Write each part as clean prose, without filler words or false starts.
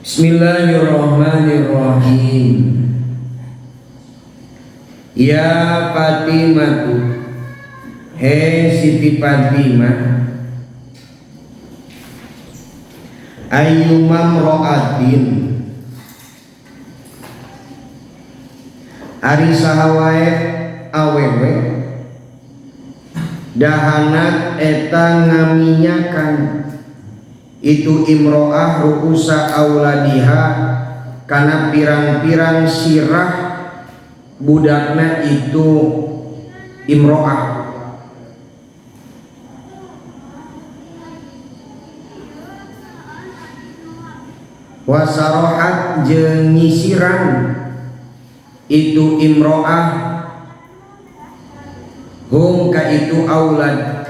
Bismillahirrahmanirrahim. Ya Fatimatu, he Siti Fatimah, ayyuma mra'atin, ari saha wae awewe, dahanat eta ngaminyakan itu imro'ah ru'usa auladiha kana pirang-pirang sirah budakna itu imro'ah. Wasarohat jeung nyisiran itu imro'ah hum ka itu aulad.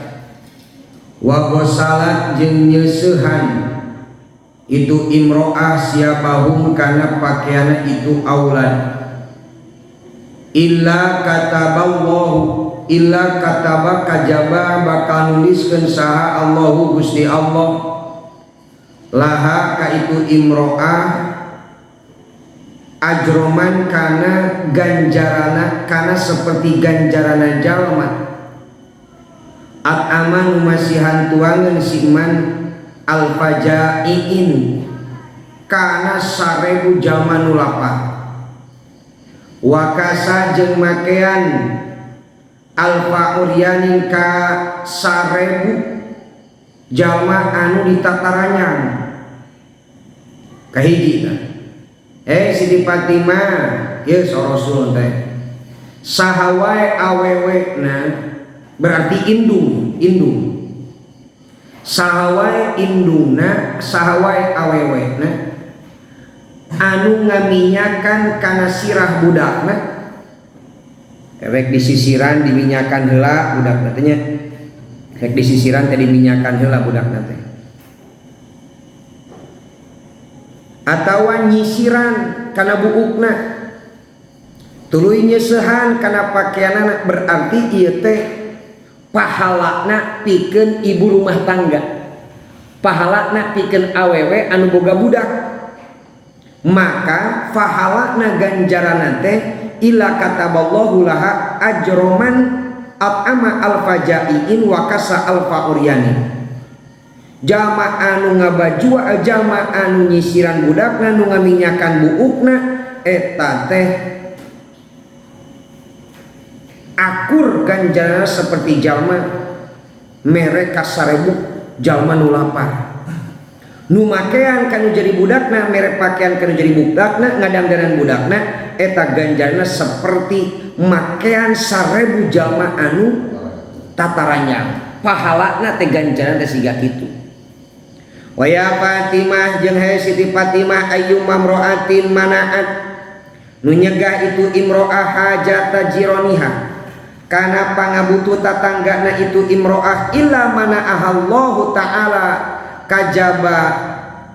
Wa ghosalat jeung nyeusehan itu imro'ah siapahum kana pakaianna itu aulad. Illa kataballahu, illa kataba kajaba bakal nuliskeun saha Allahu Gusti Allah laha ka itu imro'ah ajroman kana ganjarana, kana seperti ganjarana jalma at-amanu masihan tuangan si iman al-fajaiin kana 1000 jalma nu lapar. Wakasa jeung makean alfa uryanin ka 1000 jalma anu ditataranyang. Kahiji tah. Siti Fatimah ieu Rasul teh saha wae awewena berarti indung, indung. Saha wae indungna, saha wae awewena anu ngaminyakan kana sirah budakna. Rek disisiran diminyakan heula budakna teh nya. Rek disisiran teh diminyakan heula budakna teh. Atawa nyisiran kana buukna. Tuluy nyeusehan kana pakaianana, berarti ieu teh pahalana pikeun ibu rumah tangga. Pahalana pikeun awewe anu boga budak. Maka pahalana ganjaranna teh illa kataballahu laha ajroman at'ama alfajaiin wa kasa alfa uryani. Jalma anu ngabajua, jalma anu nyisiran budakna, nu ngaminyakan buukna, eta teh akur ganjaranna seperti jalma mere ka 1000 jalma nu lapar. Nu makean kanu jadi budakna, mere pakaian kanu jadi budakna, ngadangdanan budakna, eta ganjaranna seperti makean 1000 jalma anu tataranyang. Pahalana teh ganjaran teh siga kitu. Wa ya Fatimah jeung he Siti Fatimah ayyuma imra'atin mana'at nu nyegah itu imro'ah hajata jironiha kana pangabutuh tatanggana itu imro'ah illa mana'ahallahu ta'ala kajaba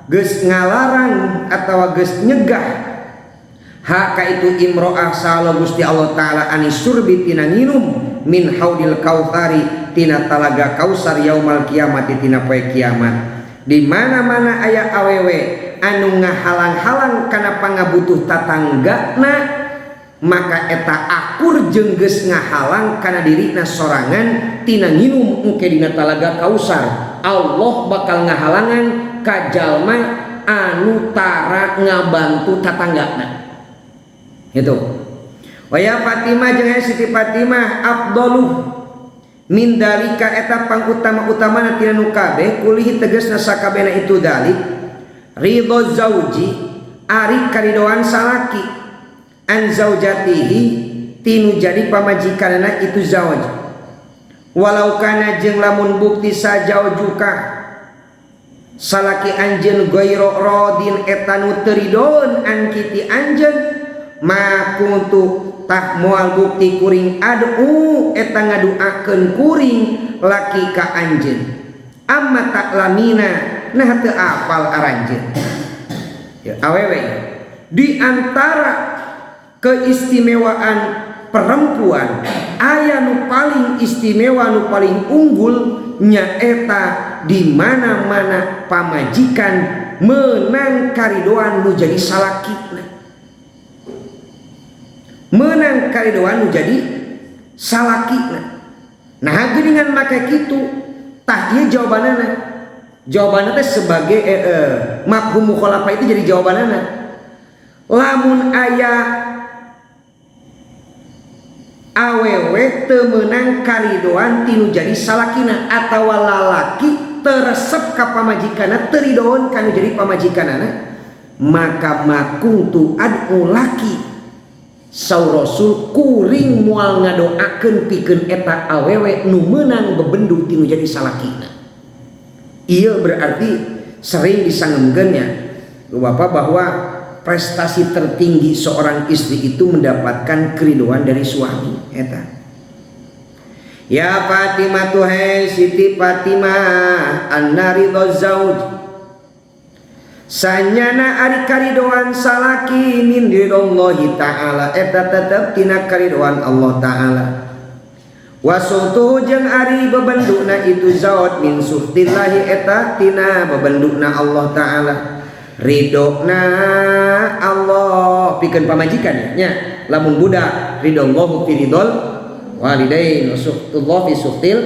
geus ngalarang atawa geus nyegah hak ka itu imro'ah sala Gusti Allah ta'ala anis surbi tina nginum min haudil kautsari tina talaga kausar yaumal kiamati tina poe kiamat. Di mana-mana aya awewe anu ngahalang-halang kana pangabutuh tatanggana, maka eta akur jeung geus ngahalang kana dirina sorangan tina nginum engke dina talaga kausar. Allah bakal ngahalangan ka jalma anu tara ngabantu tatanggana. Gitu. Wa ya Fatimah jeung Siti Fatimah afdalu min dalika eta pangutama-utamana tina nu kabeh kulihi tegasna sakabehna itu dalik ridho zauji ari karidoan salaki an zaujatihi tinu jadi pamajikanna itu zauj walau kana jeung lamun bukti sajaujuka salaki anjeun ghairu radin eta nu teu ridoeun an kiti anjeun ma kuntu tah moal bukti kuring adu eta ngaduakeun kuring laki ka anjeun amma taklamina nah teu apal aranjeun. Ya awewe di antara keistimewaan perempuan aya nu paling istimewa nu paling unggul nyaeta di mana-mana pamajikan Menang karidoan nu jadi salakina, menang karidoan nu jadi salakina. Nah, geuningan make kitu tah ieu jawabanana. Jawabanna teh sebagai mafhum mukhalafah itu jadi jawabanana. Lamun aya awewe teu meunang karidoan tinu jadi salakina atawa lalaki teu resep ka pamajikanna, teu ridoan kanu jadi pamajikanana, maka ma kuntu ad'u laki, saur Rasul, kuring moal ngadoakeun pikeun eta awewe nu meunang bebendu tinu jadi salakina. Ieu berarti sering disangemkeun nya, Bapak, bahwa prestasi tertinggi seorang istri itu mendapatkan keridoan dari suami eta. Ya Fatimah, tuhai Siti Fatimah, anna ridho zauj, sanyana ari karidoan salaki, min ridhollahi ta'ala, eta tetep tina karidoan Allah ta'ala, wa suhtuhu, jeung ari bebendukna itu zauj, min suhtillahi, eta tina bebendukna Allah ta'ala. Ridona Allah pikeun pamajikan nya. Lamun budak, ridallahu fi ridol walidain wa suhtullah fi suhtil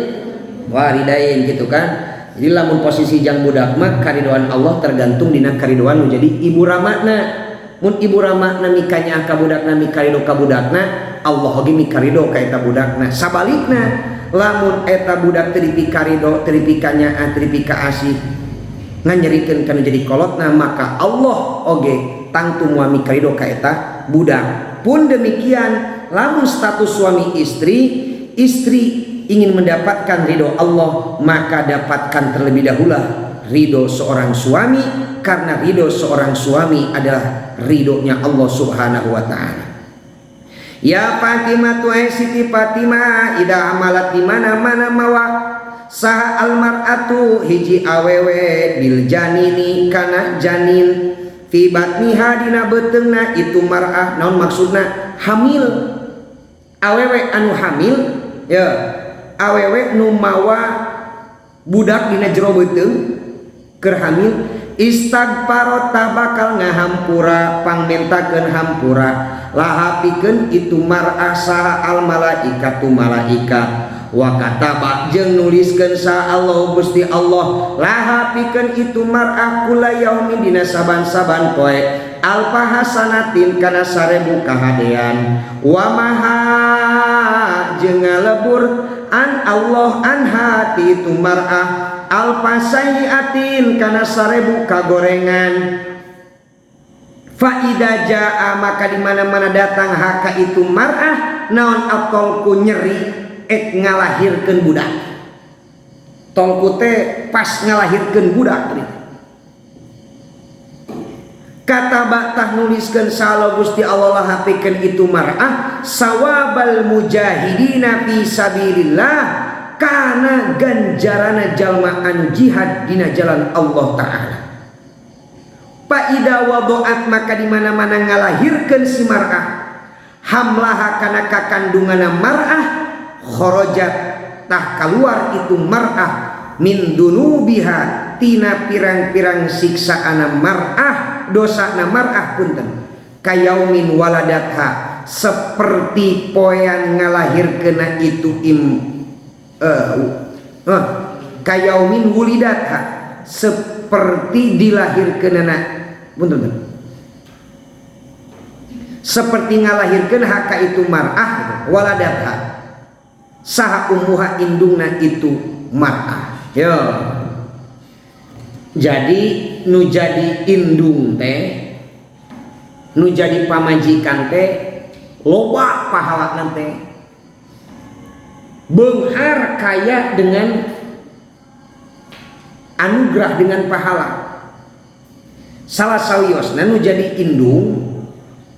walidain, gitu kan. Jadi lamun posisi jang budak mah karidoan Allah tergantung dina karidoan nu jadi ibu ramana. Mun ibu ramana mikanya ka budakna, mikarido ka budakna, Allah oge mikarido ka eta budakna. Sabalikna, lamun eta budak teu dipikarido, teu dipikanyaah, teu dipikaasih, nganyerikeun kana jadi kolotna, maka Allah oge tangtu moal mikarido ka eta budak. Pun demikian lamun status suami istri, istri ingin mendapatkan ridho Allah, maka dapatkan terlebih dahulu ridho seorang suami, karena ridho seorang suami adalah ridhonya Allah Subhanahu wa taala. Ya Fatimah, tuhai Siti Fatimah, idza hamalat, di mana-mana mawa saha almar'atu, hiji awewe, bil janini, kana janin, fi batniha, dina beuteungna itu mar'ah. Naon maksudna hamil? Awewe anu hamil ya, awewe nu mawa budak dina jero beuteung keur hamil, istagfarot, bakal ngahampura, pangmentakeun hampura, laha, pikeun itu mar'ah, saha al malaikatu, malaikat, wa kataba, jeung nuliskeun saha Allah, Gusti Allah, laha, pikeun itu mar'ah, kula yaumin, dina saban-saban poe, alfa hasanatin, kana 1000 kahadean, wa maha, jeung ngalebur an Allah anha, ti itu mar'ah, alfa sayyiatin, kana 1000 kagorengan. Faida jaa, maka di mana-mana datang, ha, ka itu mar'ah, naon atolku, nyeri, ek ngalahirkeun budak. Tolku teh pas ngalahirkeun budak gitu. Kata tah nuliskeun saha Gusti Allah laha, pikeun itu mar'ah, sawabal mujahidina fi sabilillah, kana ganjarana jalma anu jihad dina jalan Allah taala. Faida wadoat, maka di mana-mana ngalahirkeun si mar'ah, hamlaha, kana kakandunganna mar'ah, kharajat, tah keluar itu mar'ah, min dunubiha, tina pirang-pirang siksaana mar'ah, dosana mar'ah punten, kayaumin waladatha, seperti poean ngalahirkeuna itu kayaumin wulidatha, seperti dilahirkeunana punten, seperti ngalahirkeun ha, ka itu mar'ah, waladatha, saha ummuha, indungna itu mar'ah. Yo, jadi nu jadi indung teh, nu jadi pamajikan teh, loba pahala teh, beunghar, kaya dengan anugerah, dengan pahala. Salah sawiosna nu jadi indung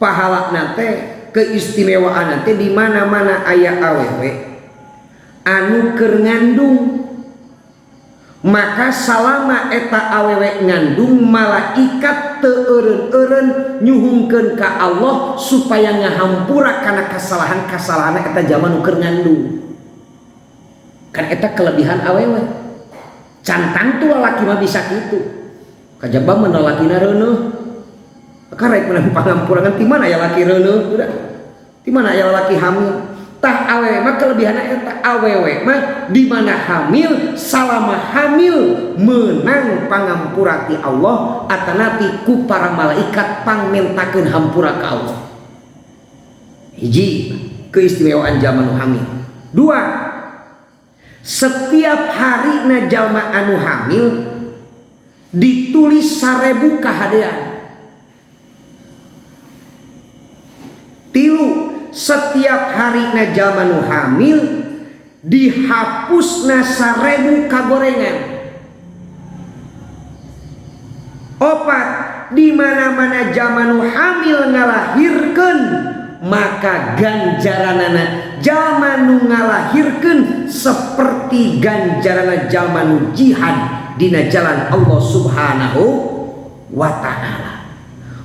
pahala teh, keistimewaan teh, di mana-mana aya awewe anu keur ngandung, maka salama eta awewe ngandung, malaikat teu eureun-eureun nyuhunkeun ka Allah supaya ngahampura kana kesalahan-kesalahan eta jalma nu keur ngandung. Kan eta kelebihan awewe, can tangtu lalaki mah bisa gitu. Kajaba mun lalakina reuneuh. Karek menang pangampura ngan ti mana aya laki reuneuh udah. Ti mana aya lalaki hamil? Tah awewe mah kelebihanna eta awewe mah di mana hamil salama hamil menang pangampura ti Allah atanapi ku para malaikat pangmentakeun hampura ka Allah. Hiji keistimewaan jalma nu hamil. Dua, setiap hari na jalma anu hamil ditulis 1000 kahadean. Tilu, setiap hari na jalma nu hamil dihapusna 1000 kagorengan. Opat, di mana-mana jalma nu hamil ngalahirkeun maka ganjaranana jalma nu ngalahirkeun seperti ganjaranana jalma nu jihad dina jalan Allah Subhanahu wa ta'ala.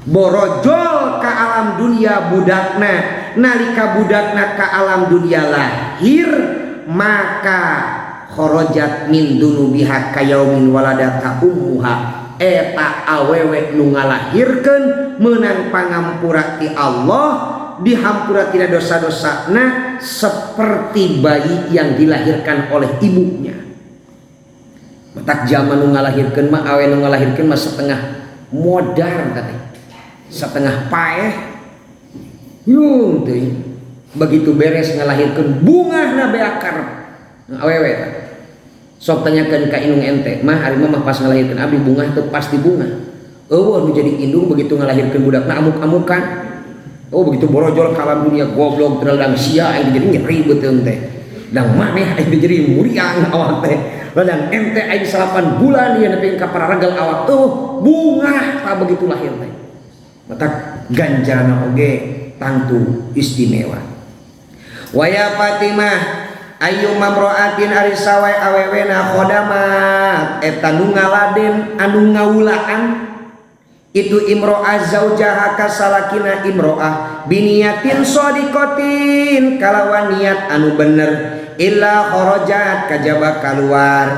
Borojol ka alam dunia budakna, nalika budakna ka alam dunia lahir maka kharajat min dunubiha kayaumin waladata ummuha. Eta awewe nu ngalahirkeun meunang pangampura ti Allah, dihampura tina dosa-dosana seperti bayi yang dilahirkan oleh ibunya. Matak jalma nu ngalahirkeun mah awe nu ngalahirkeun mah setengah modar teh, setengah paeh. Yung teuing begitu beres ngalahirkeun bungahna beak karep awewe teh. Sok tanyakeun ka indung ente, mah ari mah pas ngalahirkeun abdi bungah teu pasti bungah. Eueuh nu jadi indung begitu ngalahirkeun budakna amuk-amukan. Oh begitu borojol ka alam dunia goblok terladang sia aing jadi nyeri beuteung teh. Dang maneh aing jadi muriang awak teh. Ladang ente aing 8 bulan ieu nepi ka pararagal awak. Oh bungah tak begitu lahir teh. Matak ganjaran oge tangtu istimewa. Waya Fatimah ayu mamroatin ari sawae awewena khodamat eta nu ngaladen anu ngaulaan itu imro'ah zaujaha kasalakina imro'ah biniyatin shadiqatin kalawan niat anu bener illa kharajat kajaba kaluar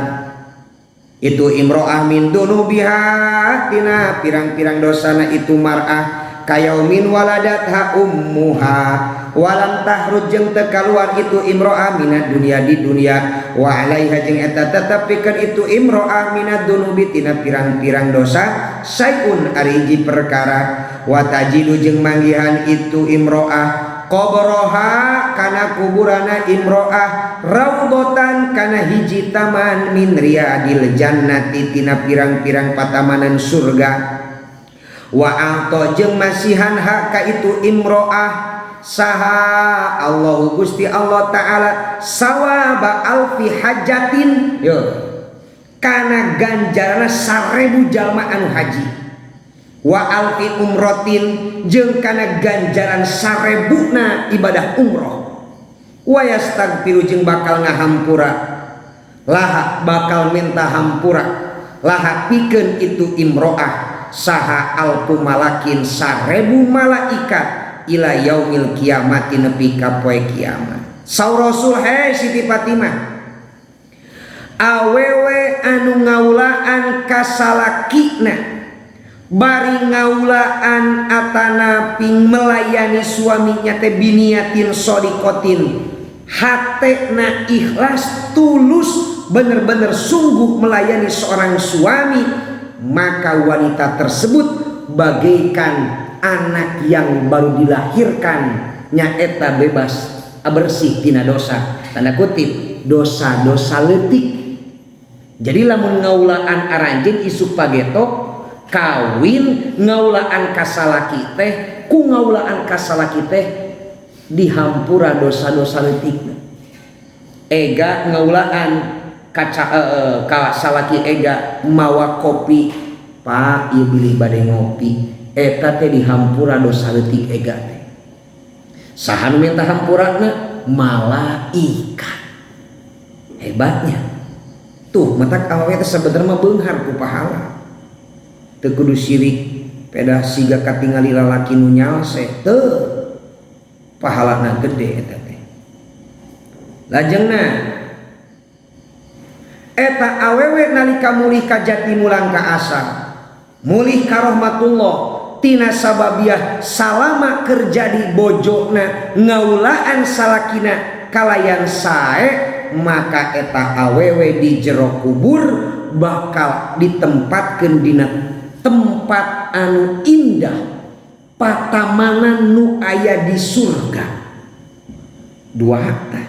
itu imro'ah min dunubiha tina pirang-pirang dosana itu mar'ah kayaumin waladatha ummuha walam tahruj jeung teu kaluar itu imro'ah minad dunia di dunia wa alaiha jeung eta tetep pikeun itu imro'ah minad dunubi tina pirang-pirang dosa sayun ari hiji perkara wa tajidu jeung manggihan itu imro'ah qabroha kana kuburana imro'ah raudhatan kana hiji taman min riyadil jannati tina pirang-pirang patamanan surga wa a'ta jeung masihan hak ka itu imro'ah saha Allahu Gusti Allah Ta'ala sawaba alfi hajatin yo kana ganjarana 1000 jalma anu haji wa alfi umrotin jeung kana ganjaran 1000na ibadah umroh wa yastaghfiru jeung bakal ngahampura laha bakal minta hampura laha pikeun itu imro'ah saha alfu malakin 1000 malaikat ila yaumil kiamati nepi ka poe kiamat. Saur Rasul he Siti Fatimah awewe anu ngaulaan kasalakina bari ngaulaan atana ping melayani suaminya teh biniatin shadiqatin hatena ikhlas tulus bener-bener sungguh melayani seorang suami, maka wanita tersebut bagaikan anak yang baru dilahirkan nyaeta bebas bersih tina dosa, tanda kutip dosa-dosa leutik. Jadi lamun ngaulaan aranjeun isuk pageto kawin ngaulaan kasalaki teh ku ngaulaan kasalaki teh dihampura dosa-dosa leutikna. Ega ngaulaan kaca kasalaki ega mawa kopi, Pak ieu bilih bade ngopi, eta teh dihampura dosa leutik ega teh. Saha nu minta hampurana? Malaikat. Hebatnya. Tuh matak awewe teh sabenerna mah beunghar ku pahala. Teu kudu sirik pedah siga katingali lalaki nu nyalse teu, pahalana gede eta teh. Lajengna eta awewe nalika mulih ka jati mulang ka asal Mulih ka rahmatullah tina sababiah salama kerja di bojona ngaulaan salakina kalayan sae, maka eta awewe di jero kubur bakal ditempatkeun dina tempat anu indah, patamanan nu aya di surga. Dua hakta.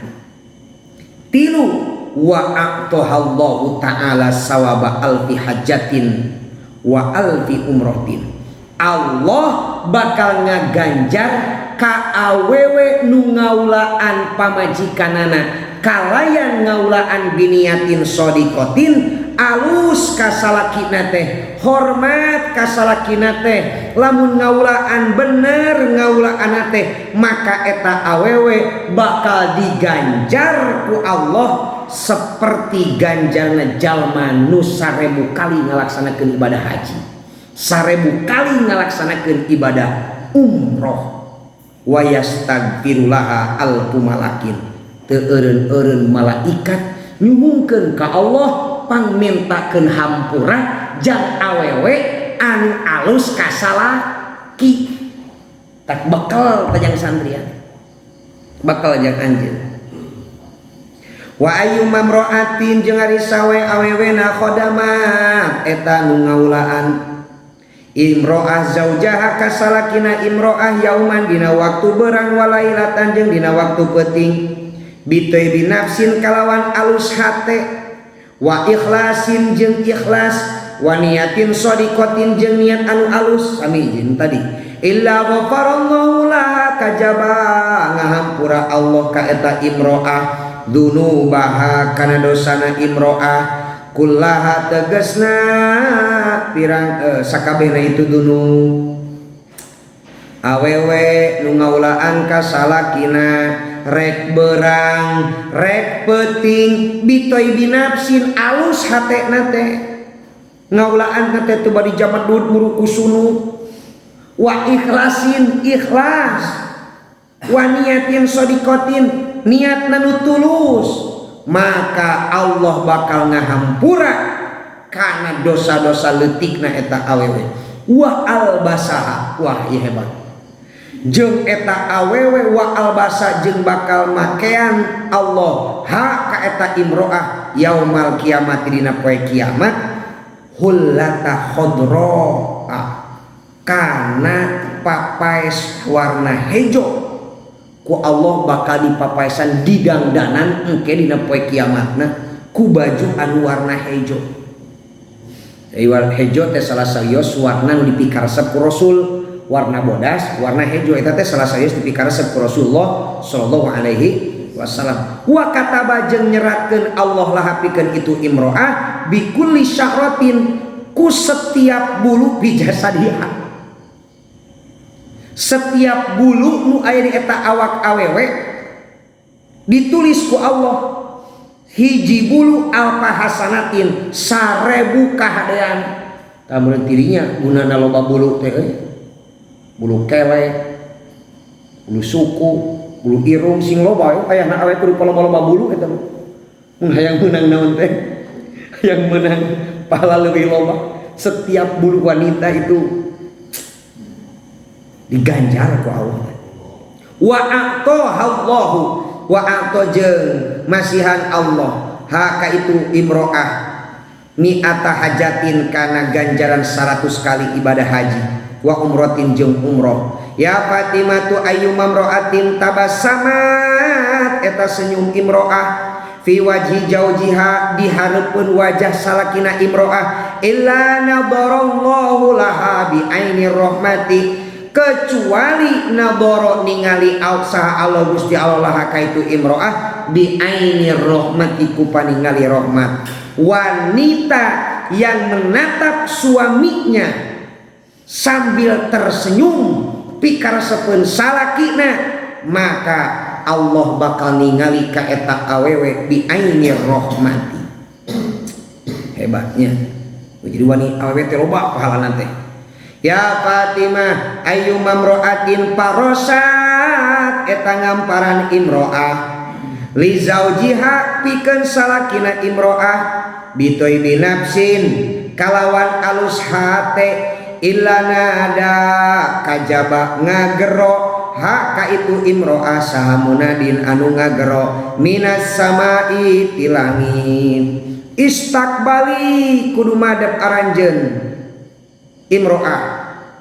Tilu, wa a'tahallahu ta'ala sawaba alfi hajatin wa alfi umrotin. Allah bakal ngaganjar ka awewe nu ngaulaan pamajikanana kalayan ngaulaan biniyatin shodiqotin, alus ka salakina teh, hormat ka salakina teh, lamun ngaulaan bener ngaulaan teh, maka eta awewe bakal diganjar ku Allah seperti ganjarna jalma nu 1000 kali ngalaksanakeun ibadah haji, 1000 kali ngalaksanakeun ibadah umroh. Wa yastaghfirullaha alfu malakin, teu eureun-eureun malaikat nyuhunkeun ka Allah pangmintakeun hampura jang awewe anu alus ka salaki. Tak bekal tajang santrian, bakal jang anjeun. Wa ayyuma imra'atin, jeung ari sawe awewena, khadamat eta nu ngaulaan imro'ah zaujaha ka salakina imro'ah, yauman dina waktu berang, walailatan jeung dina waktu peuting, bithaibi nafsin kalawan alus hate, wa ikhlasin jeung ikhlas, wa niyatin shodiqotin jeung niat anu alus, sami jeung tadi, illa ghafarallahu laha, kajaba ngahampura Allah ka eta imro'ah, dunubaha kana dosana imro'ah, kullaha tegesna pirang sakabehna itu dunub. Awewe nu ngaulaan ka salakina rek berang rek peuting, bithaibi nafsin, alus hatena teh, ngaulaan teh teu bari jamadud muruku sunu, wa ikhlasin ikhlas, wa niyatin shodiqotin niat nu tulus, maka Allah bakal ngahampura kana dosa-dosa leutikna eta awewe. Wa albasaha, wah ieu hebat, jeung eta awewe, wa albasa jeung bakal makean Allah ha ka eta imro'ah yaumal kiamat dina poe kiamat, hullata khadra kana papaes warna hejo. Ku Allah bakal dipapaesan, didangdanan engke dina poe kiamatna ku baju anu warna hejo. Hejo teh salah sawios warna nu dipikaresep ku Rasul, warna bodas, warna hejo eta teh salah sawios dipikaresep ku Rasulullah sallallahu alaihi wasallam. Wa kataba jeung nyeratkeun Allah laha pikeun itu imro'ah, bikulli sya'ratin ku setiap bulu, bijasadiha, setiap bulu nu aya di eta awak awewe ditulis ku Allah hiji bulu alfa hasanatin, 1000 kahadean. Tah mun tirinya gunana loba bulu teh euy, bulu kelek, bulu suku, bulu irung sing loba. Ayahna awewe kudu loba-loba bulu eta mun hayang meunang naon teh, hayang meunang pahala leuwih loba. Setiap bulu wanita itu diganjar ku Allah. Wa a'tahallahu, wa a'ta jeung masihan Allah haka itu imro'ah mi'ata hajatin kana ganjaran 100 kali ibadah haji, wa umrotin jeung umroh. Ya Fatimah tu, ayyuma imro'atin tabassamat eta senyum imro'ah, fi wajhi jaujiha di hareupeun wajah salakina imro'ah, illa nadarallahu laha bi ainir rahmati, kecuali nadoro ningali saha Allah Gusti Allah laha ka itu imro'ah bi ainir rahmati ku paningali rahmat. Wanita yang menatap suaminya sambil tersenyum pikaresepeun salakina, maka Allah bakal ningali ka eta awewe bi ainir rahmati. Hebatnya jadi wani awewe teh loba pahalana teh. Ya Fatimah, ayyuma imra'atin parosat eta ngamparan imro'ah li zaujiha pikeun salakina imro'ah, bithaibi nafsin kalawan alus hate illa nada kajaba ngagero ha ka itu imro'ah saha munadin anu ngagero minas samai ti langit istakbali kudu madep aranjeun imro'ah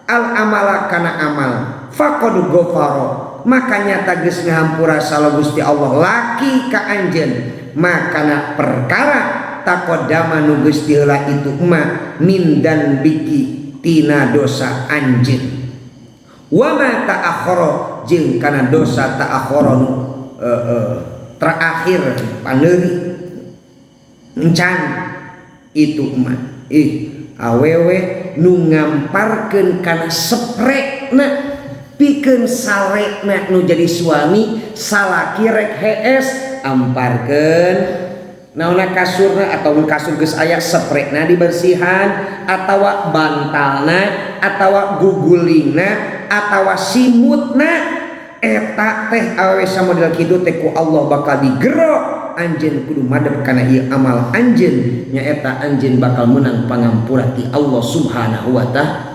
al amala kana amal faqad ghafara maka nyata geus ngahampura salah Gusti Allah laki ka anjeun makana perkara taqaddama nu geus diheula itu ma min dan biki tina dosa anjeun wa ma ta'akhara jeung kana dosa ta'akhara nu terakhir paneuri encan itu mah ih awewe nu ngamparkeun kana sprekna pikeun sarekna nu jadi suami salaki rek hees amparkeun naonna kasurna atau kasur geus aya sprekna dibersihan atawa bantalna atawa gugulingna atawa simutna eta teh awewe samodel kitu teh ku Allah bakal digero anjeun kudu madep kana ieu amal anjeun nyaeta anjeun bakal menang pangampura ti Allah Subhanahu wa taala.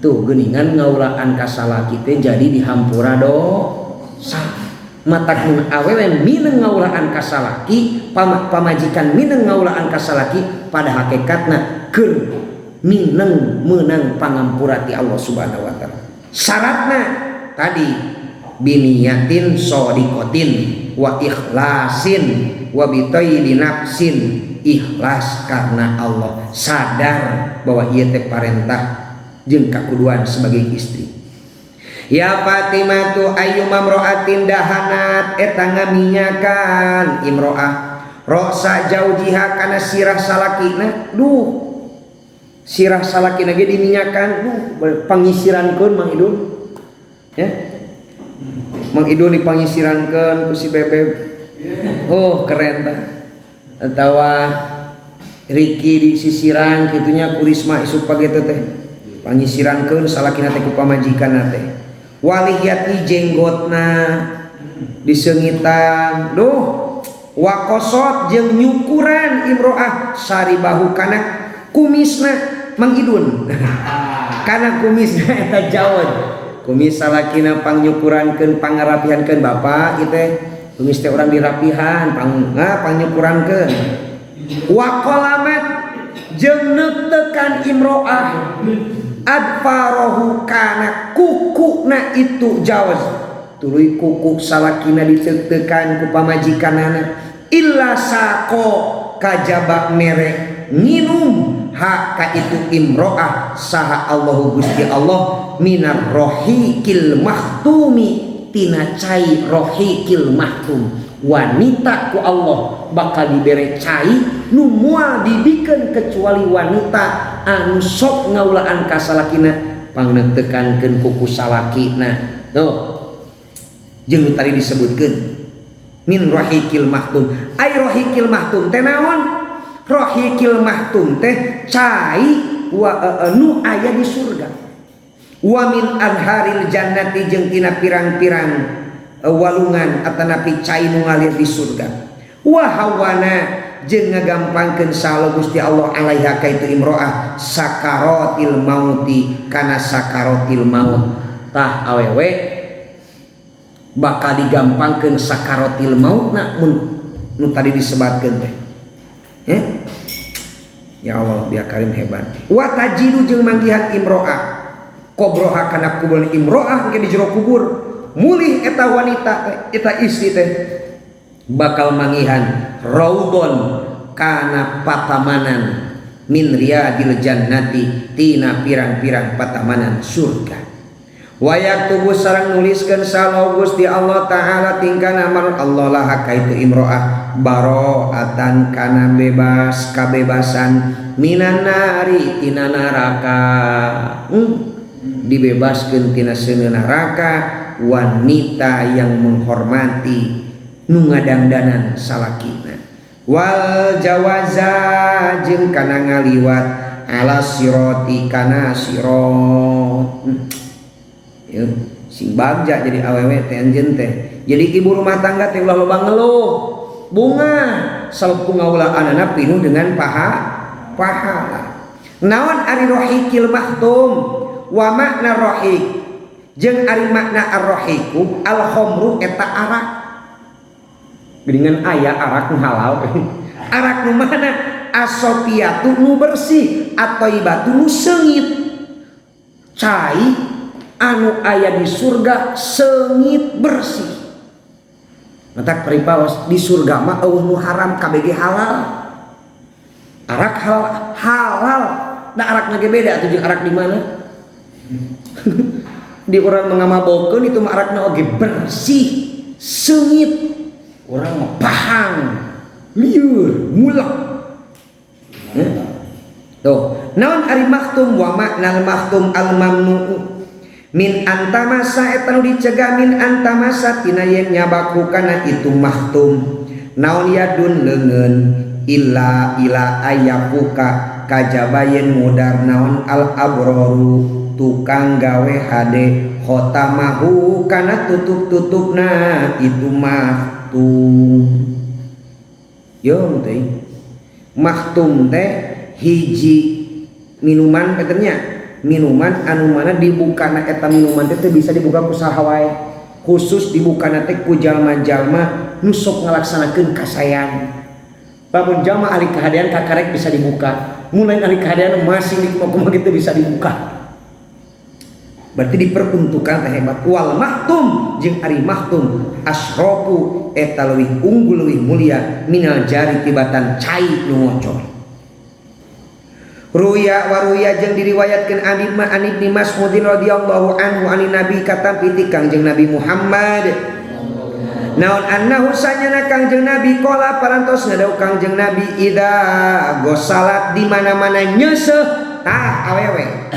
Tuh geuningan ngaulaan ka salaki teh jadi dihampura dosa. Matak mun awewe mineng ngaulaan ka salaki, pamajikan mineng ngaulaan ka salaki pada hakikatna keur mineng meunang pangampura ti Allah Subhanahu wa taala. Syaratna tadi biniyatin shodiqotin wa ikhlasin wa bitayyibi nafsin, ikhlas karena Allah, sadar bahwa ieu teh parentah jeung kakuduan sebagai istri. Ya Fatimah tu ayyuma imra'atin dahanat eta ngaminyakan imro'ah roksa jaujiha kana sirah salakina. Duh sirah salakina ge diminyakan, duh pangisirankeun Mang Idun ya. Mang Idun dipangisirankeun ku si Bebeb. Oh keren tah. Atawa Riki disisiran kitunya ku Risma isuk pageto teh. Pangisirankeun salakina teh ku pamajikanna teh. Walihiyati jenggotna diseungitan. Duh wakosot jeung nyukuran imro'ah saribahu kana kumisna Mang Idun. Kana kumisna eta jawad. Kumis salakina pangnyukurankeun pangarapihankeun bapak ieu teh kumis teh urang dirapihan pangnyukurankeun. Waqalamat jeung neuteukan imro'ah adfarohu kana kukuna itu jawaz tuluy kuku salakina diteuteukan ku pamajikanana illa saqo kajaba mere nginum hak ka itu imro'ah saha Allahu Gusti Allah minar rohikil mahtumi tina cai rohikil mahtum. Wanita ku Allah bakal dibere cai nu moal dibikeun kecuali wanita anu sok ngaulaan ka salakina pangneutekankeun kuku salakina. Tuh jeung tadi disebutkeun min rohikil mahtum. Ai rohikil mahtum teh naon? Rohikil mahtum teh cai wa nu aya di surga. Wa min anharil jannati jeung tina pirang-pirang walungan atanapi cai nu ngalir di surga. Wa hawana jeung ngagampangkeun saha Gusti Allah alaiha ka itu imro'ah sakaratil mauti kana sakaratil maut. Tah awewe bakal digampangkeun sakaratil mautna mun nu tadi disebatkeun teh. Ya? Ya Allah, biar karim hebat. Wa tajidu jeung manggihan imro'ah kobroha kana kubur imro'ah engke di jero kubur mulih eta wanita eta istri teh bakal mangihan raudon kana patamanan min riyadil jannati tina pirang-pirang patamanan surga. Wa yaktubu sareng nuliskeun saha Gusti Allah taala tingkana amar Allah laha ka itu imro'ah baro'atan kana bebas kabebasan minan nari tina neraka. Dibebaskeun tina seuneu neraka wanita yang menghormati nu ngadangdanan salakina. Wal jawaza jeung kana ngaliwat ala siroti kana sirot. Ya, sing bagja jadi awewe teh anjeun teh. Jadi ibu rumah tangga teh ulah loba ngeluh. Bunga salep ku ngaulaanana pinuh dengan pahala. Naon ari rohikil makhtum? Wa makna rohik jeung ari makna ar-rohiku al khomru eta arak. Geuningan aya arak nu halal. Arak nu mana? Asofiatu nu bersih, at-thayyibatu nu seungit. Cai anu aya di surga seungit bersih. Matak peripaos di surga mah euweuh nu haram, KBG halal. Arak halal, halal. Da arak ge beda atuh jeung arak di mana? Di urang mangamabokeun itu mah arakna oge bersih, seungit. Urang mah pahang, lieur, mulek. Tuh, naon ari makhtum? Wa maknal makhtum al mamnu'u min antamasa eta nu dicegah, min antamasa tina yen nyabaku kana itu makhtum naon yadun leungeun, illa ila ayafuka kajaba yen mudar naon al abroru tukang gawe hade khotamahu kana tutup-tutupna itu makhtum. Yo teh makhtum teh hiji minuman katanya, minuman anu mana dibukana eta minuman teh bisa dibuka ku saha wae, khusus dibukana teh ku jalma-jalma nu sok ngalaksanakeun kasayan. Lamun jalma ahli kahadean kakarek bisa dibuka, mun lain ahli kahadean masih kumaha gitu bisa dibuka, berarti diperuntukkan teh hebat. Wal makhtum jeung ari makhtum asrofu eta leuwih unggul, leuwih mulia minal jari tibatan cai nu ngocor. Ruya waruya jeung diriwayatkeun an Ibni Mas'udin radhiyallahu anhu anin Nabi katampi ti Kangjeng Nabi Muhammad naon annahu sanyana Kangjeng Nabi qala parantos ngadau Kangjeng Nabi idza gosalat di mana-mana nyeuseuh tah awewe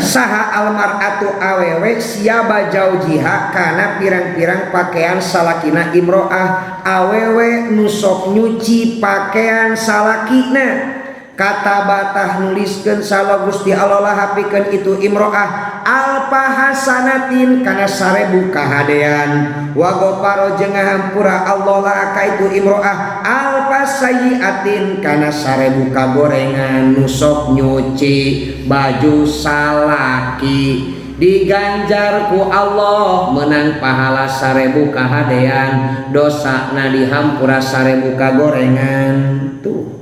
saha almar'atu awewe siaba jaujiha kana pirang-pirang pakaian salakina imro'ah, awewe nu sok nyuci pakaian salakina, kata batah nuliskeun salah Gusti Allah lah pikeun itu imro'ah alfa hasanatin kana 1000 kahadean, wa ghafara jeung ngahampura Allah lah ka itu imro'ah alfa sayyiatin kana 1000 kagorengan. Nu sok nyuci baju salaki diganjar ku Allah menang pahala 1000 kahadean, dosana dihampura 1000 kagorengan. Tuh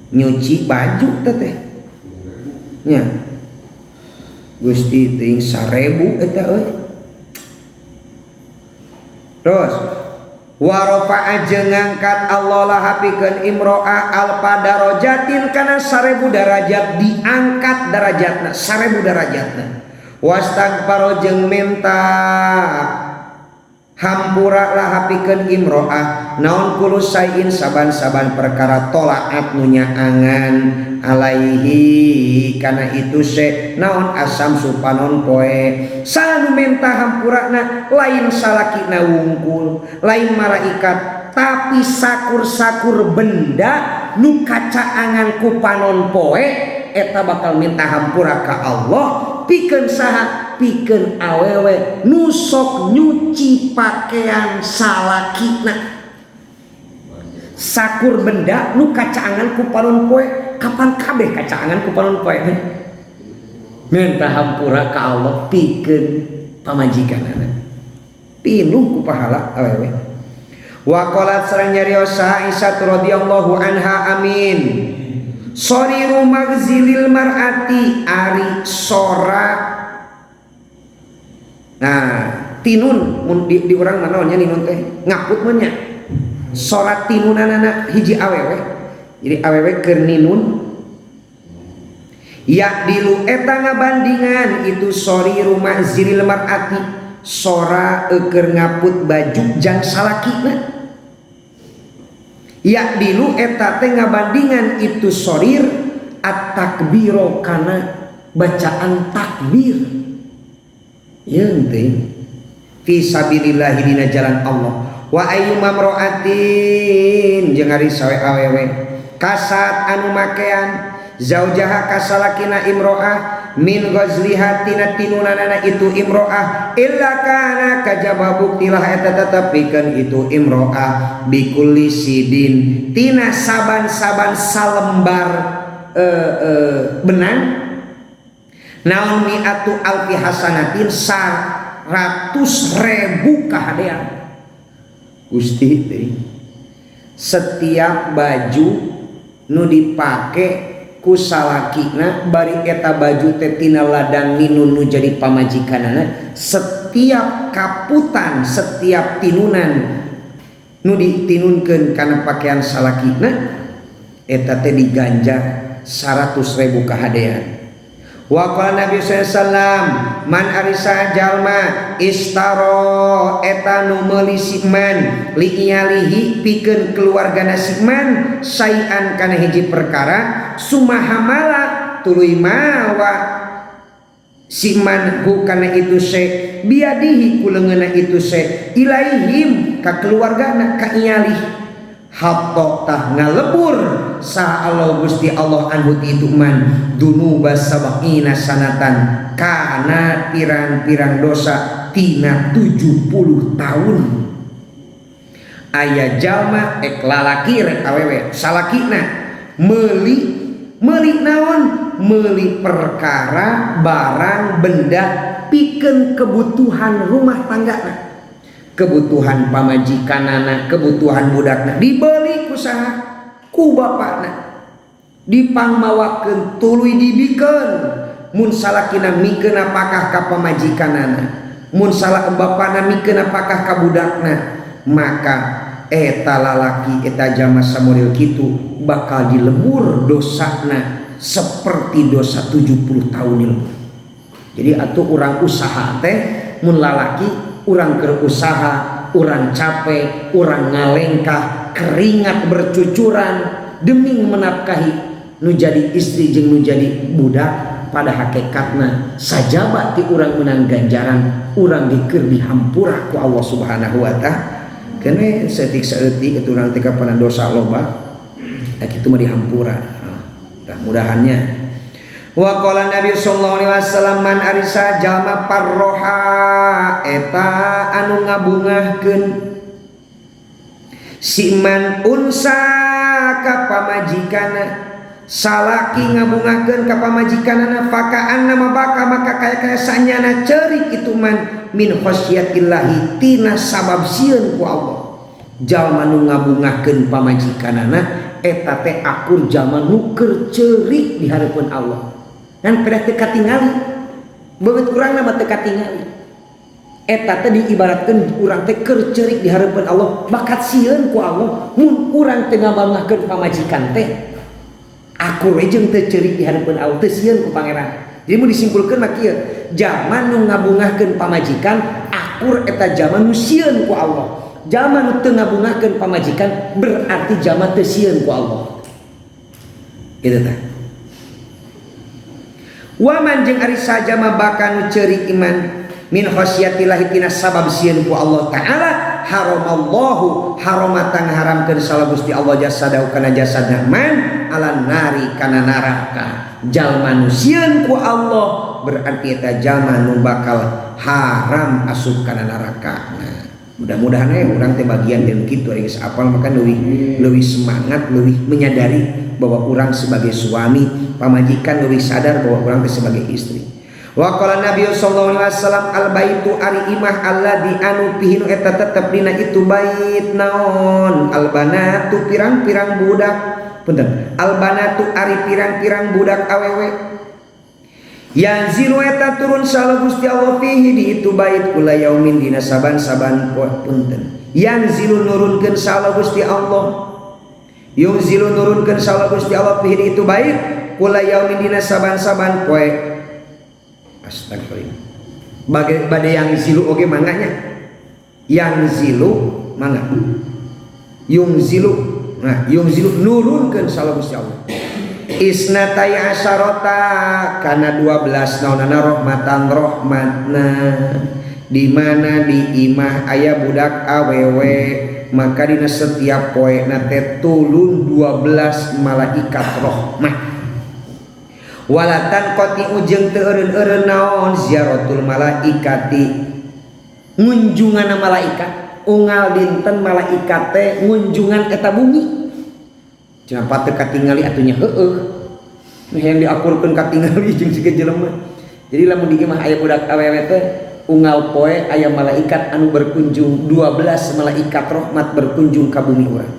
nyuci baju teteh nya Gusti teuing 1000 eta euy. Terus warofa'a jeung ngangkat Allah lah pikeun imro'ah alfa darajatin kana 1000 darajat, diangkat darajatna 1000 darajatna. Wastaghfara jeung minta hampura lah pikeun imro'ah naon kullu sayin saban-saban perkara tolaat nu nyaangan alaihi kana itu se naon asam supanon poe. Sanu minta hampurana lain salakina wungkul, lain malaikat, tapi sakur-sakur benda nu kacaangan ku panon poe eta bakal minta hampura ka Allah pikeun saha? Pikeun awewe nu sok nyuci pakaian salakina. Sakur benda nu kacaangan ku panon poe, kapan kabeh kacaangan ku panon poe minta hampura ka Allah pikeun pamajikanana, pinuh ku pahala awewe. Wa qalat sareng nyarios Aisyah radhiyallahu anha amin soriru magzilil mar'ati ari sora. Nah tinun mun di urang mah naonnya ninun teh ngaput mun nya sora tinunanana hiji awewe, jadi awewe keur ninun ya dilu eta ngabandingan itu soriru magzilil mar'ati sora keur ngaput baju jang salakina. Ya dilu eta teh ngabandingan itu sorir at-takbiro kana bacaan takbir yeung teh fi sabilillah dina jalan Allah. Wa ayyuma mamra'atin jeung ari sawe awewe kasat anu makean zaujaha kasalakina imro'ah min ghazliha tina tinunanana itu imro'ah illa kana kajaba buktilah eta tetepikeun itu imro'ah bikulli sidin tina saban-saban salembar benang naon mi'atu alfi hasanatin 100.000 kahadean. Gusti teh setiap baju nu dipake ku salakina bari eta baju teh tina ladang ninun nu jadi pamajikanana, setiap kaputan, setiap tinunan nu ditinunkeun kana pakaian salakina eta teh diganjar 100.000 kahadean. Wa qala Nabi sallallahu alaihi wasallam man arisa jalma istaro eta nu meuli si man li iyalihi pikeun keluargana si man sayan kana hiji perkara sumahamala tuluy mawa si man hu kana itu se biadihi kuleungeunna itu se ilaihim ka keluargana ka iyalih hatta tah ngalebur sa Allah Gusti Allah anhu itu man dunuba sab'ina sanatan kana pirang-pirang dosa tina 70 tahun. Aya jalma ek lalaki rek awewe salakina meuli naon, meuli perkara barang benda pikeun kebutuhan rumah tanggana, kebutuhan pamajikanana, kebutuhan budakna dibeli ku saha? Ku bapakna, dipangmawakeun tuluy dibikeun. Mun salakina mikeun apakah ka pamajikanana, mun salah bapakna mikeun apakah ka budakna, maka eta lalaki eta jalma samodel kitu bakal dilebur dosana seperti dosa 70 tahun dilebur. Jadi atuh urang usaha teh mun lalaki urang keur usaha, urang capek, urang ngalengkah, keringat bercucuran demi menafkahi nu jadi istri jeung nu jadi budak, pada hakikatna sajaba ti urang menang ganjaran, urang dikeur dihampura ku Allah Subhanahu wa taala. Kene saeutik saeutik itu urang teh kapanan dosa loba, nah kitu mah dihampura. Mudah-mudahannya. Wa qala Nabi sallallahu alaihi wasallam man arisa jalma parroha eta anu ngabungahkeun si man unsa ka pamajikana, salaki ngabungahkeun ka pamajikanana fakaan nama baka maka kaya-kaya sanyana ceurik itu man min khasyatillahi tina sabab sieun ku Allah. Jalma nu ngabungahkeun pamajikanana eta teh akur jalma nu keur ceurik di hareupeun Allah. Kan pedah teu katingali, beungeut urang mah teu katingali. Eta teh diibaratkeun urang teh keur ceurik di hareupeun Allah, bakat sieun ku Allah mun urang teu ngabanggakeun pamajikan teh akur we jeung teu ceurik di hareupeun Allah, teu sieun ku pangeran. Jadi mun disimpulkeun mah kieu, jalma nu ngabungahkeun pamajikan akur eta jalma nu sieun ku Allah. Jalma nu teu ngabungahkeun pamajikan berarti jalma teu sieun ku Allah. Kitu tah. Waman jeung ari sajama baka nu ceurik iman min khasyatillahi tina sabab sieun ku Allah taala haramallahu haramatan haramkeun salah Gusti Allah jasadahu kana jasadna man ala nari kana neraka. Jalma nu sieun ku Allah berarti eta jalma nu bakal haram asup kana neraka. Nah, mudah-mudahan we urang teh bagian jeung kitu ari geus apal maka leuwih semangat, leuwih menyadari bahwa urang sebagai suami, pamajikan leuwih sadar bahwa urang teh sebagai istri. Wa qala Nabi sallallahu alaihi wasallam al baitu ari imah alladzi anu fihi nu eta tetep dina itu bait naon al banatu pirang-pirang budak, punten al banatu ari pirang-pirang budak awewe yanzilu eta turun salah Gusti Allah fihi di itu bait kula yaumin dina saban-saban poe, punten yanzilu nurunkeun salah Gusti Allah, yunzilu nurunkeun salah Gusti Allah fihi di itu bait kula yaumin dina saban-saban poe. Astagfirullah. Bade yang zilu oge manganya. Yang zilu mangga. Yung zilu. Nah, yung zilu nurunkeun salah Gusti Allah. Isnatai asyarata kana 12 naonana rahmatan rahmatna. Di mana di imah aya budak awewe maka dina setiap poe na teh tulun 12 malaikat rahmah. Walatan qati ujeng teu eureun-eureun naon ziaratul malaikati ngunjunganna malaikat unggal dinten malaikat teh ngunjungan eta bumi. Cenah teu katingali atuh nya heueuh. Yang diakurkeun katingali jeung siga jelema. Jadi lamun di imah aya budak awewe teh unggal poe aya malaikat anu berkunjung, 12 malaikat rahmat berkunjung ka bumi urang.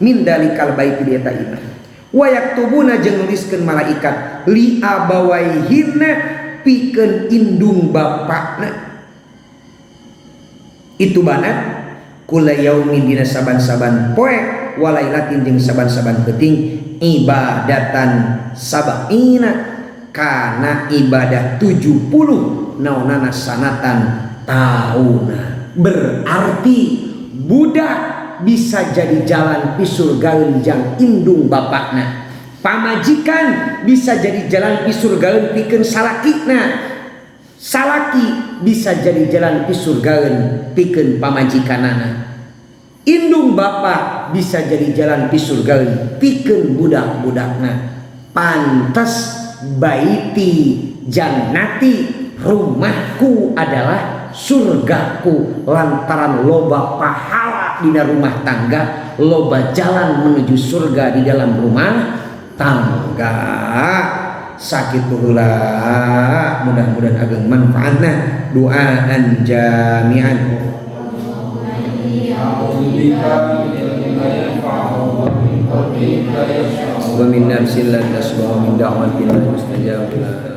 Min dalikal bait di eta imah. Wa yaktubuna jeung nuliskeun malaikat li abawaihinna pikeun indung bapakna. Itu banat kula yaumin dina saban-saban poe walailatin jeung saban-saban peuting ibadatan sab'ina kana ibadah 70 naonana sanatan tauna. Berarti budak bisa jadi jalan pisurgaeun jang indung bapakna, pamajikan bisa jadi jalan pisurgaeun pikeun salakina, salaki bisa jadi jalan pisurgaeun pikeun pamajikanana, indung bapak bisa jadi jalan pisurgaeun pikeun budak-budakna. Pantes baiti jannati, rumahku adalah surgaku, lantaran loba pahala dina rumah tangga, loba jalan menuju surga di dalam rumah tangga. Sakitu heula, mudah-mudahan ageng manfaatna. Doaan jami'an. Wa min nafsin la tashba wa min da'watin la yustajab laha.